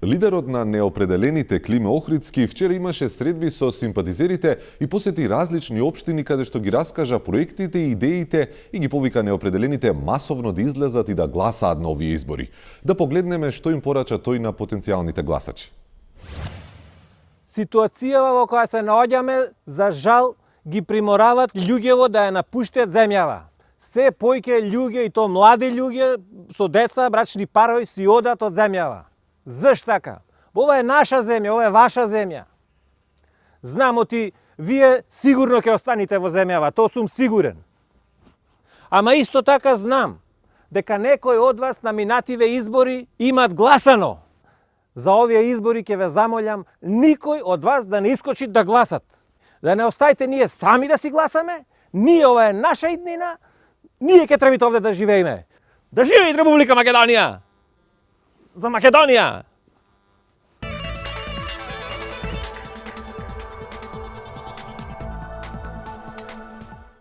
Лидерот на неопределените Климе Охридски вчера имаше средби со симпатизерите и посети различни општини каде што ги раскажа проектите и идеите и ги повика неопределените масовно да излезат и да гласаат на овие избори. Да погледнеме што им порача тој на потенцијалните гласачи. Ситуацијава во која се наоѓаме, за жал, ги приморават луѓево да ја напуштат земјава. Се појќе луѓе, и то млади луѓе со деца, брачни парови си одат од земјава. Зашто така? Ова е наша земја, ова е ваша земја. Знам оти, вие сигурно ќе останете во земјава, тоа сум сигурен. Ама исто така знам дека некој од вас на минативе избори имат гласано. За овие избори ќе ве замолам никој од вас да не искочи да гласат. Да не оставите ние сами да си гласаме, ние ова е наша иднина, ние ќе требите овде да живееме. Да живее Република Македонија! За Македонија!